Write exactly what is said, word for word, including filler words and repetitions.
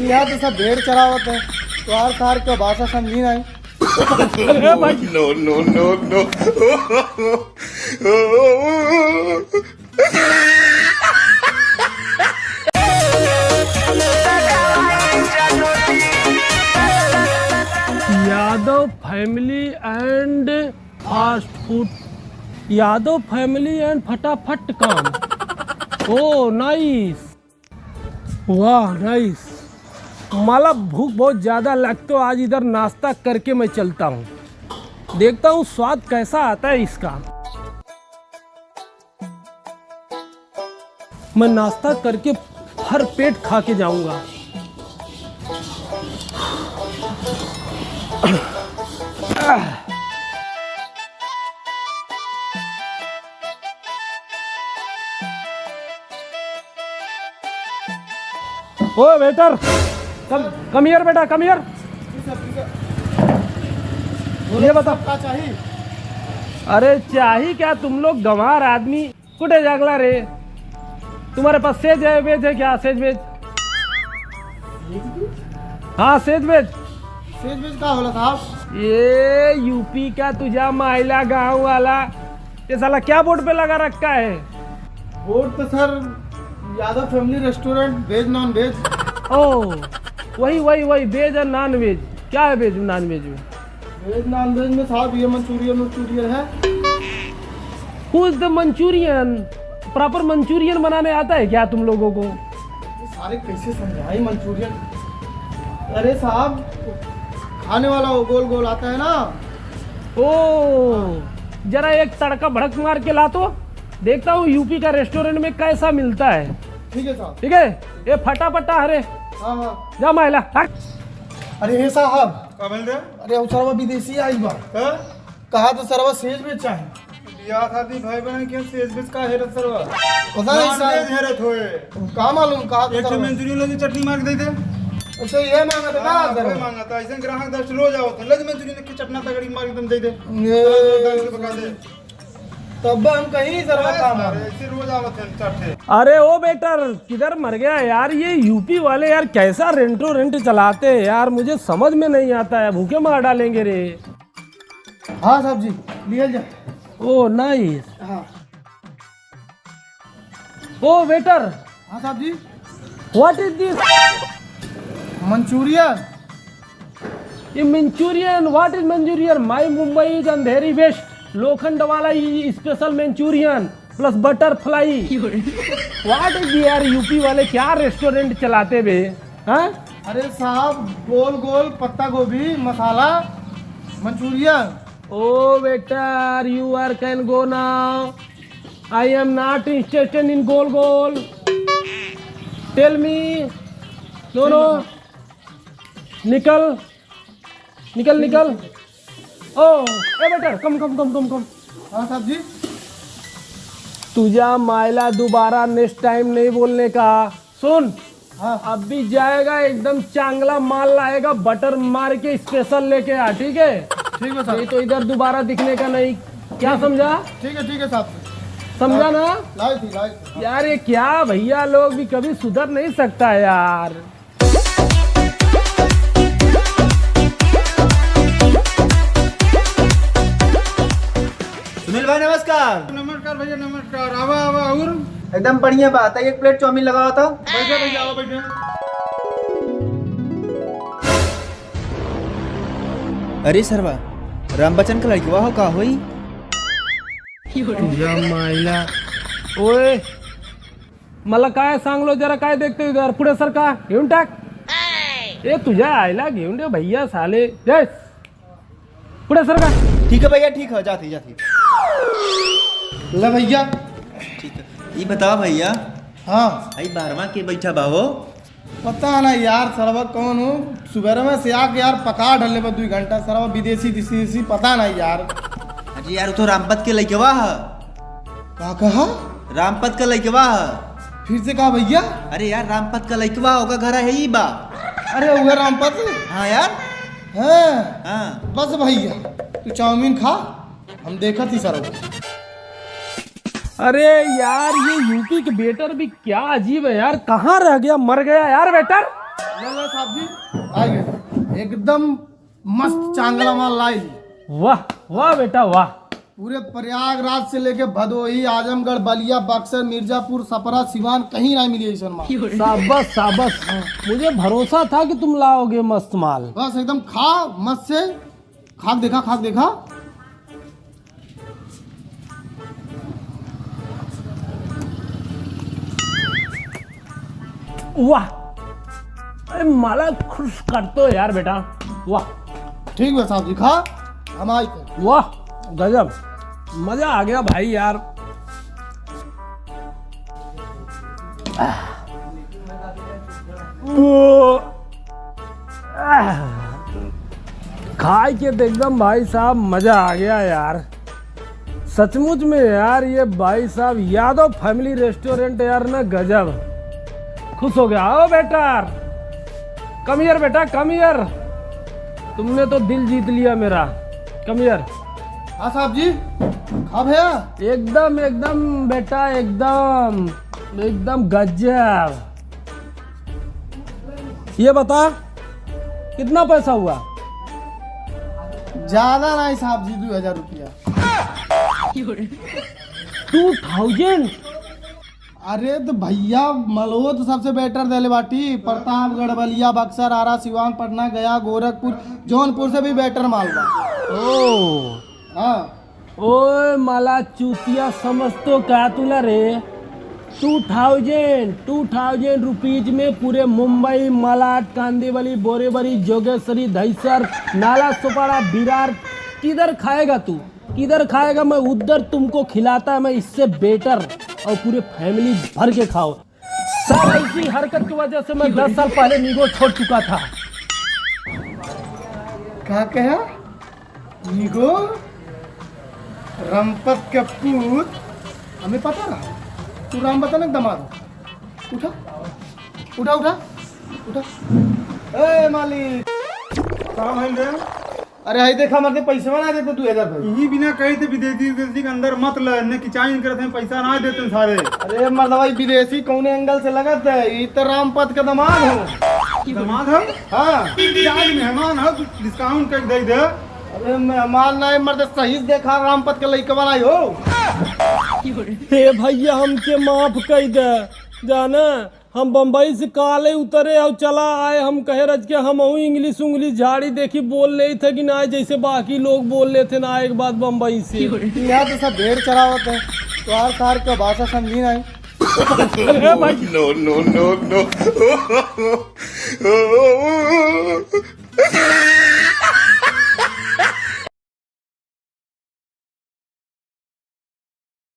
यहाँ तो सब भेड़ चरावत है, तो हर सार के भाषा समझी नहीं। अरे भाई। No, no, no, no। Yadav family and fast food, Yadav family and फटाफट काम। Oh, nice। वाह, nice। मला भूख बहुत ज्यादा लग, तो आज इधर नाश्ता करके मैं चलता हूँ, देखता हूँ स्वाद कैसा आता है इसका। मैं नाश्ता करके भर पेट खा के जाऊंगा। ओ waiter, come, come here बेटा, come here। जी सर, जी सर। ये बताओ। का चाहिए? अरे चाही क्या, तुम लोग गंवार आदमी, कुठे जागला रे? तुम्हारे पास सेज है, वेज है क्या? सेज वेज? हाँ, सेज वेज। सेज वेज का होला साहब? ये यूपी का तुझा माइला गांव वाला, ये साला क्या बोर्ड पे लगा रखा है? बोर्ड तो sir, Yadav family restaurant, veg non veg। ओ, वही, वही, वही, veg और non veg। क्या है veg, non veg में? Veg non veg में साहब ये मंचूरियन वंचूरियन है। Who is the Manchurian? Proper Manchurian बनाने आता है क्या तुम लोगों को? ये सारे कैसे समझाए मंचूरियन? अरे साहब, खाने वाला वो गोल गोल आता है ना। ओ, जरा एक तड़का भड़क मार के ला तो, देखता हूँ यूपी का रेस्टोरेंट में कैसा मिलता है। ठीक है साहब। ठीक है, ये फटाफट आ रे। हाँ, हाँ। जा माइला, हट। अरे ए साहब। का बोल रहे? अरे उ सरवा विदेशी आइल बा। हाँ? कहा तो सरवा सेज वेज चाही। बियाह शादी भाई बहन के सेज वेज का हेरत सरवा? पता नहीं non sir। Veg हेरत होए। का मालूम कहा तो एक ठो सरवा। मंचूरियन लगी चटनी मार के दे दे। अच्छा ये मांगा था का हाँ, सर? कोई मांगा था, ऐसे ग्राहक दस रोज आवत है, लगी मंचूरियन की चटना तगड़ी मार के तुम दे दे। ये दस रुपये का दे। तब हम कहीं सरवा बस, काम अरे, है। ऐसे रोज आवत है चट्टे। अरे ओ waiter, किधर मर गया यार, ये यूपी वाले यार कैसा रेंटो रेंट चलाते हैं यार, मुझे समझ में नहीं आता है, भूखे मार डालेंगे रे। हाँ साहब जी, लियल जा। Oh nice। हाँ। Oh waiter। हाँ साहब जी। What is this? मंचूरियन। ये Manchurian, what is Manchurian? My Mumbai is Andheri west, Lokhandwala ही special Manchurian plus butterfly. What is यार, यूपी वाले क्या रेस्टोरेंट चलाते बे? हाँ? अरे साहब, गोल गोल पत्ता गोभी मसाला Manchurian. Oh waiter, you are can go now. I am not interested in goal goal. Tell me। No, no। निकल, निकल, निकल। ओ, ए waiter, come, come, come, come, come। हाँ साहब जी। तुझा मायला दोबारा next time नहीं बोलने का। सुन, हाँ। अभी जाएगा एकदम चांगला माल लाएगा, बटर मार के स्पेशल लेके आ, ठीक है? ठीक है साहब। नहीं तो इधर दोबारा दिखने का नहीं, क्या समझा? ठीक है, ठीक है साहब। समझा ना? लाई थी, लाई थी। यार ये क्या भैया लोग भी कभी सुधर नहीं सकता है यार। सुनील भाई नमस्कार। नमस्कार भैया, नमस्कार। आवा, आवा, और? एकदम बढ़िया बात है, एक प्लेट चाउमीन लगावा तो। बैठा भैया, आवा, बैठा। अरे सरवा, राम बच्चन का लड़कवा हो का होई? या माइला। ओए, मला काय सांगलो जरा, काय देखते इधर? पुढे सरका, घेऊन टाक। ए तुझ्या आईला घेऊन दे भैया साले। यस। पुढे सरका। ठीक है भैया, ठीक है, जाती, जाती। ले भैया। ठीक है। ई बतावा भैया। हाँ। आई बारवा के बैठा बा हो? पता ना यार, सरवा कौन हो? सुबह में से आके यार पका ढले बा दुई घंटा, सरवा विदेशी, विदेशी, पता ना यार। अरे यार, वो तो रामपत के लइकवा ह। का कहा? रामपत का लइकवा ह। फिर से कहा भैया? अरे यार, रामपत का लइकवा, ओका घर है ही बा। अरे, उहे रामपत? हाँ यार। हाँ। हाँ। बस भैया, तू चाउमीन खा, हम देखत ही सरवा। अरे यार, ये यूपी के वेटर भी क्या अजीब है यार, कहाँ रह गया, मर गया यार वेटर। ले लो साहब जी, आइए। एकदम मस्त चांगला माल लाई। वाह, वाह बेटा, वाह। पूरे प्रयागराज से लेके भदोही, आजमगढ़, बलिया, बक्सर, मिर्जापुर, छपरा, सिवान, कहीं ना मिली ऐसन माल। शाबाश, शाबाश। मुझे भरोसा था कि तुम लाओगे मस्त माल। बस एकदम खा मस्त से, खा के देखा, खा के देखा। वाह, अरे माला खुश कर तो यार बेटा, वाह। ठीक बा साहब जी, खा, हम आई थे। वाह, गजब, मजा आ गया भाई यार। वो, आह, खाए के तो एकदम भाई साहब मजा आ गया यार। सचमुच में यार, ये भाई साहब यादव फैमिली रेस्टोरेंट यार ना गजब। खुश हो गया। आओ बेटा, come here बेटा, come here। तुमने तो दिल जीत लिया मेरा। Come here। हाँ साहब जी, खा भैया। एकदम, एकदम बेटा, एकदम, एकदम गजब। ये बता, कितना पैसा हुआ? ज्यादा नहीं साहब जी, दो हजार रुपया। Two thousand? अरे तो भैया, मलवो तो सबसे better देले बाटी, प्रतापगढ़, बलिया, बक्सर, आरा, सिवान, पटना, गया, गोरखपुर, जौनपुर से भी better माल बा। ओ। हाँ। ओए माला चूतिया, समझ तो का तुला रे? Two thousand, two thousand rupees में पूरे मुंबई, मलाड, कांदिवली, बोरीवली, जोगेश्वरी, दहिसर, नाला सोपारा, विरार, किधर खाएगा तू? किधर खाएगा? मैं उधर तुमको खिलाता है, मैं इससे better, और पूरे family भर के खाओ। सर, ऐसी हरकत की वजह से मैं दस साल पहले निगो छोड़ चुका था। का कहा? निगो? रामपत के पूत? हमें पता रहा। तू रामपत के दमाद हो। उठा। उठा, उठा। उठा। ए, मालिक। का भइल रे? अरे, हई देखा, मर्दे, पैसवा ना देते दू हजार भाई। इही बिना कही थे विदेशी, विदेशी के अंदर मत ल, ने किचाइन करत हैं, पैसा ना देते सारे। अरे मर्दवा, ई विदेशी कौने angle से लगत है? ई तो रामपत के दमाद हो। दमाद हो? हाँ। आज मेहमान हो, कुछ discount कर दे दे। अरे मेहमान ना है मर्दे, सही से देखा, रामपत के लइकवा ना हो। हे भैया, हमके माफ कर दे, जाना हम बम्बई से काले उतरे और चला आए। हम कहे रज के हमहू English उंग्लिश झाड़ी देखी बोल लेत है कि ना, जैसे बाकी लोग बोल लेत है ना, एक बात बम्बई से। यहाँ तो सब भेड़ चरावत है, तो हर सार का भाषा समझी नहीं। अरे भाई। No, no, no, no।